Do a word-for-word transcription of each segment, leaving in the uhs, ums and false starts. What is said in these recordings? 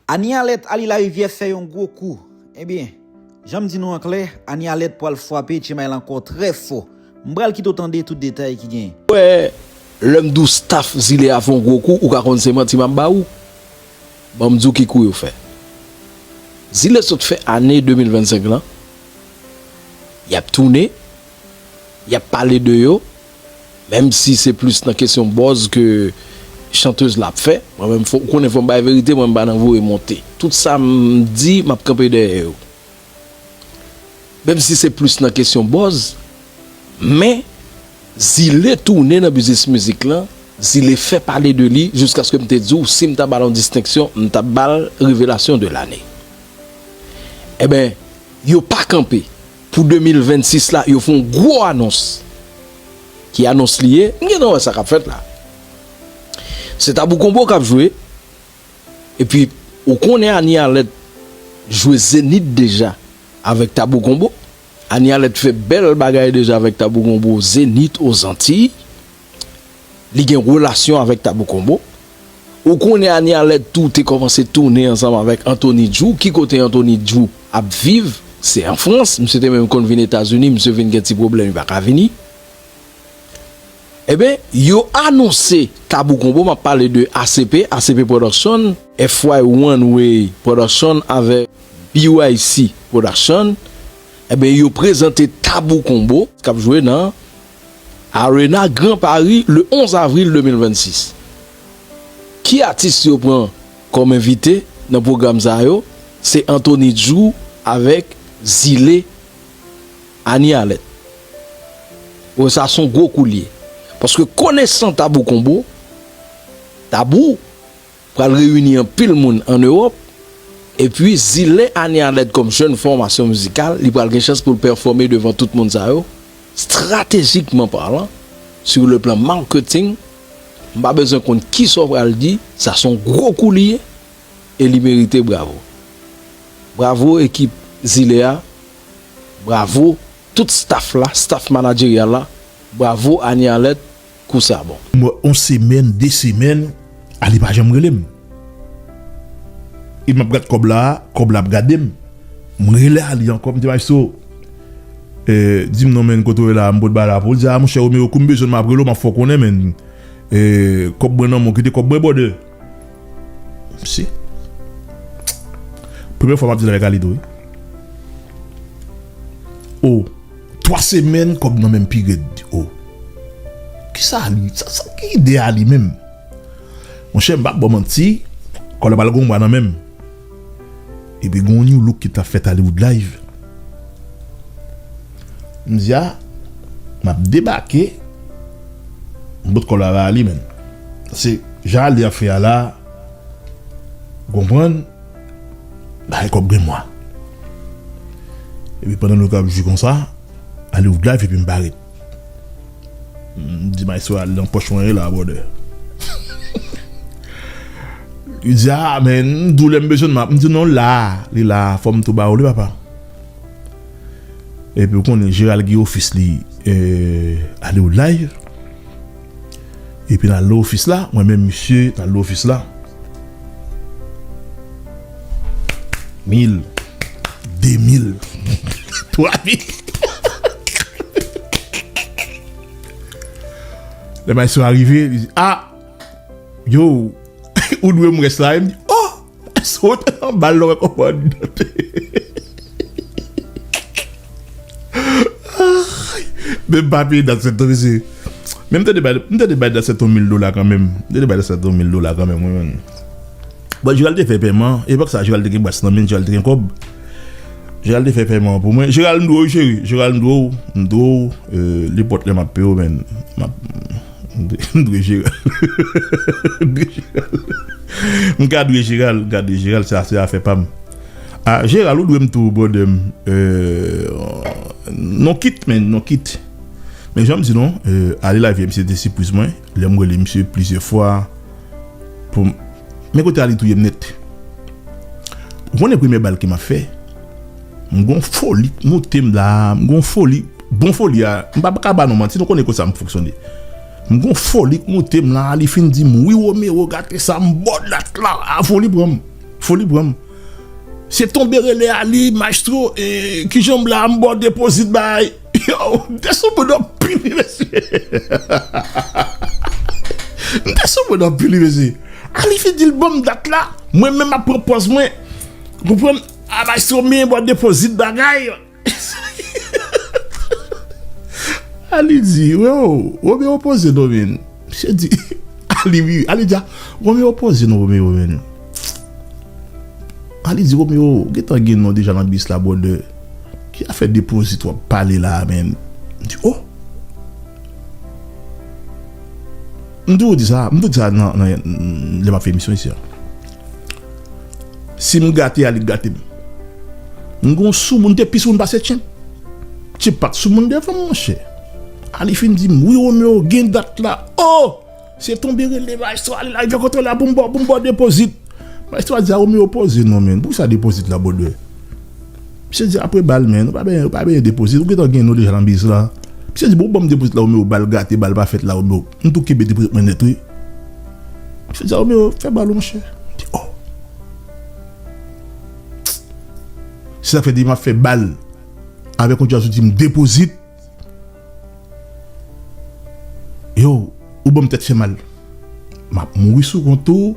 Anie Alerte, Ali Larivière fè yon gwo kou. Ebyen, jan m di nou an klè, Anie Alerte pral frape Tchemay la ankò trè fò. M pral kite w tande tout detay ki genyen. Wè, lè m di w staff Zile a fè yon gwo kou, ou ka konn se manti m ap ba ou. Ban m di w ki kou yo fè. Zile sot fè ane de mil vennsenk lan. Y ap tounen, y ap pale de yo, menm si se plis nan kesyon buzz ke chantèz la ap fè. Mwen menm, fò, ou konnen fò m bay verite, mwen m pa nan voye monte. Tout sa m di, m ap kanpe dèyè yo. Menm si se plis nan kesyon buzz, men Zile tounen nan biznis mizik lan, Zile fè pale de li, jiskaske m te di w, si m ta ba l yon distenksyon, m t ap ba l revelasyon de lane. Enben, yo pa kanpe. Pou de mil vennsis la, yo fè yon gwo anons. Ki anons li ye? M gentan wè sa k ap fèt la. Se Tabou Combo k ap jwe. Epi, ou konnen Anie Alerte jwe Zenith deja avèk Tabou Combo. Anie Alerte fè bèl bagay deja avèk Tabou Combo Zenith Ozantiy. Li gen relasyon avèk Tabou Combo. Ou konnen Anie Alerte tou te kòmanse tounen ansanm avèk Anthony Djou. Ki kote Anthony Djou ap viv? Se an Frans. Misye te menm konn vin Etazini, misye vin gen ti pwoblèm, li pa ka vini. Ebyen, yo anonse Tabou Combo, m ap pale de A C P, A C P Production, F Y One Way Production avèk B Y C Production. Ebyen, yo prezante Tabou Combo, k ap jwe nan Arena Grand Paris le onz avril de mil vennsis. Ki atis yo pran kòm envite nan pwogram sa yo? Se Anthony Djou avèk Zile, Anie Alerte. Bon, sa se yon gwo kou li ye. Paske konesan Tabou Combo, Tabou pral reyini anpil moun ann Ewòp, epi Zile, Anie Alerte kòm jèn fòmasyon mizikal, li pral gen chans pou l pèfòme devan tout moun sa yo, stratejikman palan, sur le plan marketing, m pa bezwen konn kisa w pral di, sa se yon gwo kou li ye, e li merite bravo. Bravo ekip Zile a, bravo tout staff la, staff managerial la, bravo Anie Alerte, kou sa bon. M wè yon semèn, de semèn, Ali pa janm rele m. E m ap gad kòb la, kòb la ap gade m. M rele Ali ankò, m di, "Maestro, eh, di m non, menn, kote w ye la, m pot ba la pou." Li di, "A, monchè, Romeo, kou m bezwen m ap rele w, m ap fè w konnen, menn. Eh, kòb mwen nan men w, kite kòb mwen, brother." Mesye. Premye fwa m ap deal avèk Ali tou, wi. O, twa semèn, kòb nan men m pi rèd. O. Kisa Ali? Sa, sa, ki ide Ali menm? Monchè, m p ap ba w manti, kòb la pral gon mwa nan men m. Epi gon yon look ki t ap fèt Hollywood Live. M di, a, m ap debake, m pot kòb la ba li, menn. Se jan li ap fè a la, ou konprann, bay kòb gen mwa. Epi pandan nou k ap jwi konsa, Hollywood Live epi m parèt. M di, "Maestro, al nan pòch mwen la, brother." Li di, "A, men, m di w lè m bezwen m ap." M di, "Non, la, li la, fò m tou ba w li, papa." Epi ou konnen, Gérald gen ofis li, eh, Hollywood Live. Epi n al nan ofis la, mwen menm misye, n al nan ofis la. Mil, de mil, twa mil. Lè maestro a rive, li di, "A, yo, ou dwe m rès la." E m di, "O, maestro, w te nan bal la, w wè kòman." Ay, men m pa peye dat sèt non, mesye. Men m tande bay, m tande bay dat sèt yon mil dola kanmenm. M tande bay dat sèt yon mil dola kanmenm, wi, menn. Bon, Gérald te fè pèman. Epòk sa, Gérald te gen bras nan men, Gérald te gen kòb. Gérald te fè pèman an pou mwen. Gérald, m dwe w, wi, cheri. Gérald, m dwe w. M dwe w. Euh, nenpòt lè m ap peye w, menn. M ap, m dwe, m dwe Gérald. M dwe Gérald. M ka dwe Gérald, m ka dwe Gérald, sa se afè pa m. A, Gérald, ou dwe m tou, brother m. Euh, non kit, menn, non kit. Men jan m di nou, euh, ale la vi, misye te sipriz mwen. Lè m rele misye plizyè fwa pou m, men kote Ali touye m nèt. Ou konnen premye bal ke m ap fè? M gon foli k moute m la, m gon foli, bon foli a, m pa ka ba nou manti, nou konnen konsa m fonksyone. M gon foli k moute m la, li fin di m, "Wi, Romero, gate sa, m ba w dat la." A, foli pran m. Foli pran m. Se tonbe rele Ali, maestro, e, kijan m la, m ba w depozit bay. Yo, m te sou moun anpil, wi, mesye. M te sou moun anpil, wi, mesye. Ali fin di l ban m dat la. Mwen menm ap pran pòz mwen. Konprann? A, maestro, men m ba w depozit bagay. Ali di, yo, Romeo poze non, men. Misye di, Ali, wi, Ali di, a, Romeo poze non, Romeo, men. Ali di, Romeo, gentan gen non deja nan bis la, brother. Ki afè depozit w ap pale la, men? M di, oh! M toujou di sa, m toujou di sa nan, nan, lè m ap fè emisyon isi a. Si m gate, Ali gate m. M gon sou moun te pi sou moun pase Tchenn. Tchenn pa t sou moun devan m, monchè. Ali fin di m, wi, Romeo, gen dat la. Oh! Se tonbe rele maestro, Ali la, gen kontre la, pou m ba w, pou m ba w depozit. Maestro a di, a, Romeo, poze non, men. Poukisa depozit la, brother? Misye di, apre bal, men, ou pa benyen, ou pa benyen depozit, ou gentan gen non deja nan biz la. Misye di, bon, ban m depozit la, Romeo, bal gate, bal pa fèt la, Romeo. M tou kenbe depozit mwen nèt, wi. Misye di, a, Romeo, fè bal ou, monchè. M di, oh. Se sa k fè di m ap fè bal avèk yon djaz ou di m depozit. Yo, ou ban m tèt fè mal. M ap mouri sou kont ou.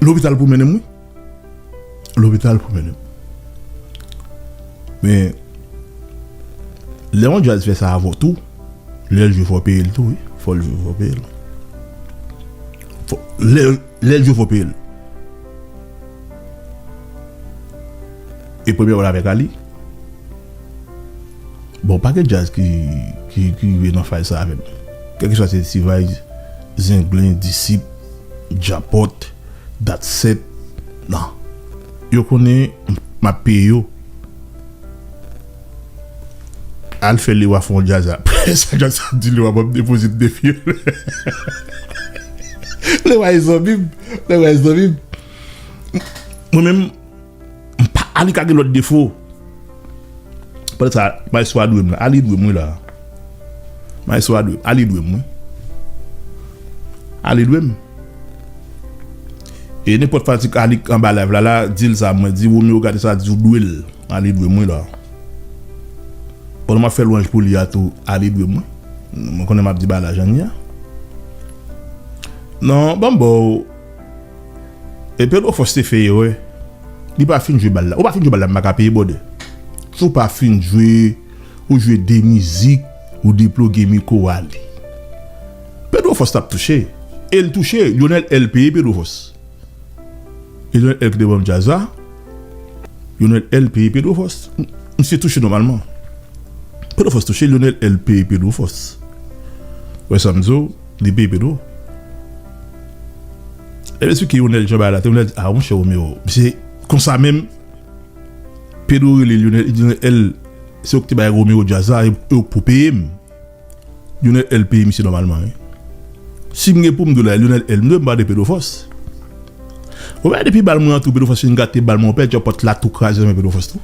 Lopital pou mennen m, wi. Lopital pou mennen m. Men, lè yon djaz fè sa avè w tou, lè l jwe fò w peye l tou, wi. Fò l jwe fò w peye l. Fò, lè, lè l jwe fò w peye l. E premye wòl avèk Ali. Bon, pa gen djaz ki, ki, ki rive nan faz sa avè m. Kèlkeswa se T-Vice, Zenglen, Disip, Djapòt, Dat Sèt, non. Yo konnen m ap peye yo. Al fè Lewa fè yon djaz apre. Sa djaz sa di Lewa ban m depozit defi. Lewa e zanmi m. Lewa e zanmi m. Mwen menm, m pa, Ali ka gen lòt defo. Pandan sa, maestro a dwe m la. Ali dwe m, wi, la. Maestro a dwe m. Ali dwe m, wi. Ali dwe m. E nenpòt fanatik Ali k anba live la, la, di l sa, mwen di, Romeo, gade sa, di w dwe l. Ali dwe m, wi, la. Pandan m ap fè lwanj pou li a tou, Ali dwe m, wi. Mwen konnen m ap di bagay la jan l ye a. Non, ban m ba w. E Pedro Fòs te fè erè. Li pa fin jwe bal la. Ou pa fin jwe bal la, m pa ka peye, brother. Si w pa fin jwe, ou jwe de mizik, ou deploge mikwo w ale. Pedro Fòs t ap touche. E l touche, Lionel L peye Pedro Fòs. E Lionel L ki te ban m djaz la, Lionel L peye Pedro Fòs. M, misye touche nòmalman. Pedro Fòs touche, Lionel L peye Pedro Fòs. Wè sa m di w, li peye Pedro. Lè m esplike Lionel jan bagay la te, Lionel di, a, monchè Romeo, misye konsa menm, Pedro rele Lionel, li di, Lionel L, se ou ki te bay Romeo djaz la, e, e ou k pou peye m. Lionel L peye misye nòmalman, wi. Si m gen pou m di w la, Lionel L, m dwe m pa de Pedro Fòs. Ou wè, depi bal mwen an tou, Pedro Fòs fin gate bal mwen, ou pè djapòt la tou kraze nan men Pedro Fòs tou.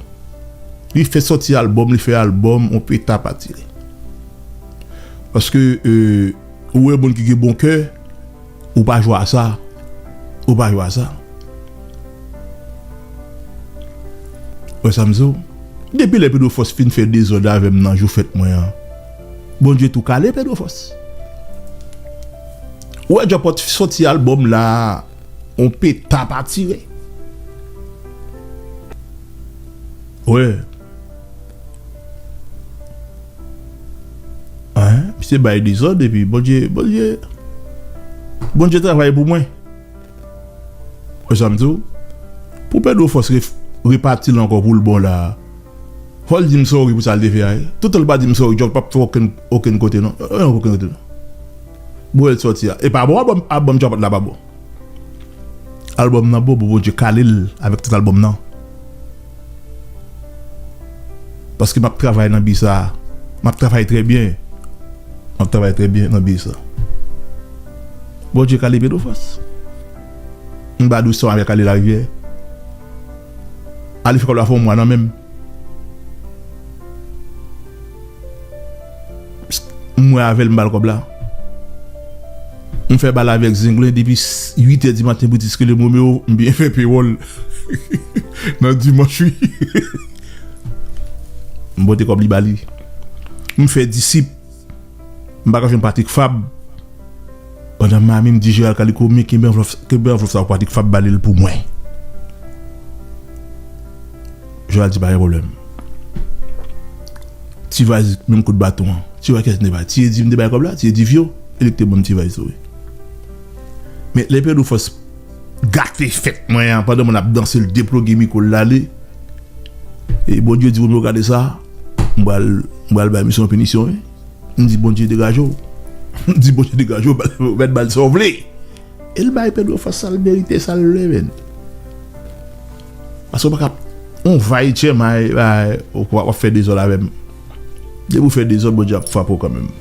Li fè sòti albòm, li fè albòm, on peta pa tire. Paske, euh, ou wè moun ki gen bon kè, ou pa jwe a sa. Ou pa jwe a sa. Wè sa m di w? Depi lè Pedro Fòs fin fè dezòd avè m nan jou fèt mwen an, Bondye tou kale Pedro Fòs. Ou wè djapòt sòti albòm la, on peta pa tire. Wè. Hein? Misye bay dezòd epi Bondye, Bondye, Bondye travay pou mwen. Wè sa m di w? Pou Pedro Fòs re-, repati l ankò pou l bon la, fò l di m sorry pou sa l te fè a, wi. Toutan l pa di m sorry, djòl p ap fè okenn, okenn kote non. Okenn kote non. Bon, el sòti a. E pa bon, albòm, albòm djapòt la pa bon. Albòm nan bon, bon, Bondye kale l avèk tout albòm nan. Paske m ap travay nan bi sa. M ap travay trè byen. M ap travay trè byen nan bi sa. Bondye kale Pedro Fòs. M ba dous san avèk Ale Larivyè. Ale fè kòb la fè yon mwa nan men m. M wè avè l, m ba l kòb la. M fè bal avèk Zenglen depi s- uit è di maten pou diske le Romeo, m byen fè pewòl nan dimanch, wi. M pote kòb li ba li. M fè disip. M pa ka jwenn Patrick Fab. Pandan Miami, m di Gerald Calico, men kenbe anvlòp, kenbe anvlòp sa pou Patrick Fab ba li l pou mwen. Gerald di pa gen pwoblèm. Ti Vaz menm kout baton an. Ti Vaz kès nèg la. Ti Edi m te bay kòb la, Ti Edi Vyo, e li ki te ban m Ti Vaz tou, wi. Men lè Pedro Fòs gate fèt mwen an, pandan moun ap danse, l deploge mikwo l, l ale. E Bondye di, Romeo, gade sa, m pral, m pral bay misye yon pinisyon, wi. M di, Bondye degaje w. M di, Bondye degaje w, bal, mèt bal sa w vle. E l bay Pedro Fòs sa l merite, sa l vle, menn. Paske w pa ka, on vay tchè may, bay, w ap fè dezòd avè m. Depi w fè dezòd, Bondye ap frape w kanmenm.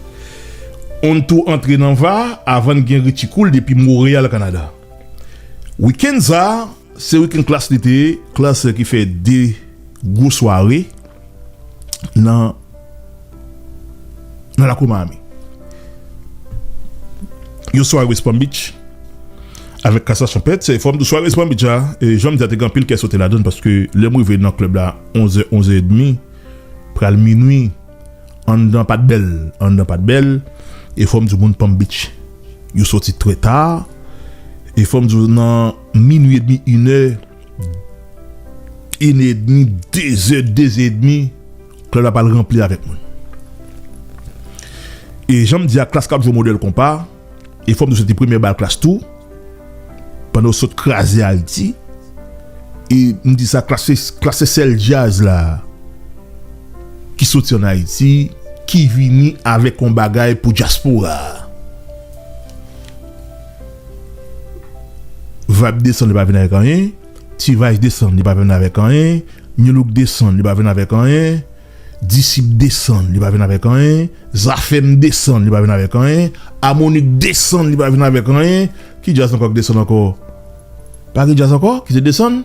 On tou antre nan va avan n gen Richie Cool depi Montréal, Canada. Wikenn sa, se wikenn Klass li te ye, Klass ki fè de gwo sware nan, nan lakou Miami. Yon sware West Palm Beach avèk Kasa Chanpèt, se fò m di w sware West Palm Beach la, e jan m di a, te gen anpil kè sote ladan l, paske lè m rive nan klèb la onz è, onz è edmi, pral minwi, anndan pa t bèl, anndan pa t bèl, e fò m di w moun Palm Beach, yo soti trè ta, e fò m di w nan minwi edmi, inè, inè edmi, dezè, dezè edmi, klèb la pral ranpli avèk moun. E jan m di a, Klass k ap jwe modèl konpa, e fò m di w se te premyè bal Klass tou, pandan yo sot kraze Ayiti, e m di sa, Klass se, Klass se sèl djaz la ki soti ann Ayiti, ki vini avèk yon bagay pou dyaspora a. Vibe desann, li pa vin avèk anyen. T-Vice desann, li pa vin avèk anyen. Nu Look desann, li pa vin avèk anyen. Disip desann, li pa vin avèk anyen. Zafèm desann, li pa vin avèk anyen. Amonik desann, li pa vin avèk anyen. Ki djaz ankò k desann ankò? Pa gen djaz ankò ki te desann?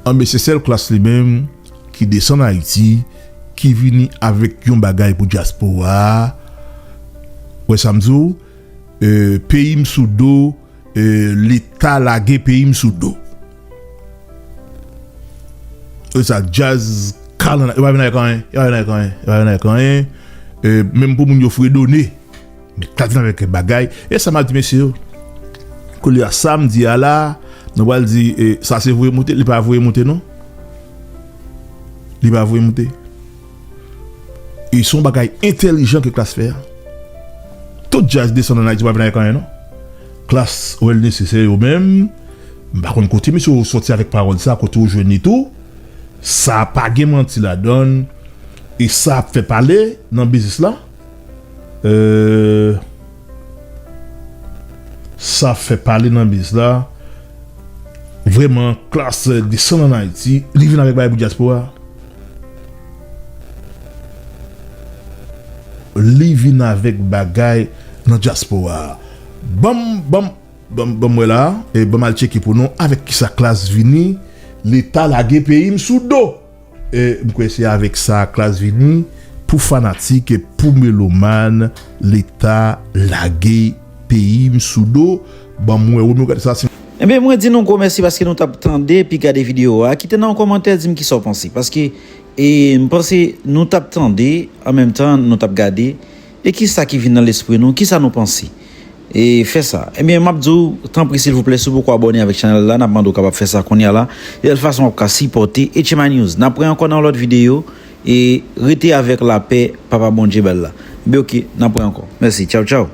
Anben, se sèl Klass li menm ki desann Ayiti, ki vini avèk yon bagay pou dyaspora a. Wè sa m di w, e, peyi m sou do, e, Leta lage peyi m sou do. E sa, djaz kalanna, yo pa vin avèk anyen, yo pa vin avèk anyen, yo pa vin avèk anyen. E, menm pou moun yo fredone, men Klass vin avèk bagay. E sa m ap di mesye yo. Kounye a, sa m di a la, nou pral di, e, sa se voye moute, li pa voye moute non. Li pa voye moute. E se yon bagay entèlijan ke Klass fè a. Tout djaz desann ann Ayiti pa vin avèk anyen non. Klass wè l nesesè yo menm. M pa konn kote misye yo sòti avèk pawòl sa, kote yo jwenn li tou. Sa pa gen manti ladan l. E sa ap fè pale nan biznis la. E, sa ap fè pale nan biznis la. Vrèman, Klass desann ann Ayiti, li vin avèk bagay pou dyaspora. Li vin avèk bagay nan dyaspora. Ban m, ban m, ban m, ban m wè la, e ban m al tcheke pou nou avèk kisa Klass vini, Leta lage peyi m sou do. E m kwè se avèk sa Klass vini, pou fanatik e pou melomàn, Leta lage peyi m sou do. Ban m wè, Romeo, gade sa, si Ebyen, mwen di nou gwo mèsi paske nou t ap tande epi gade videyo a. Kite nan yon kòmantè, di m kisa w panse. Paske, e, m panse nou t ap tande, an menm tan, nou t ap gade. E kisa ki vin nan lespri nou? Kisa nou panse? E, fè sa. Ebyen, m ap di w, tanpri, silvouplè, si w poko abòne avèk chanèl la, n ap mande w kapab fè sa kounye a la. Se sèl fason w ap ka sipòte H M I News. N ap wè ankò nan yon lòt videyo. E rete avèk lapè Papa Bondye ba l la. Ebyen, oke, n ap wè ankò. Mèsi. Tchaw, tchaw.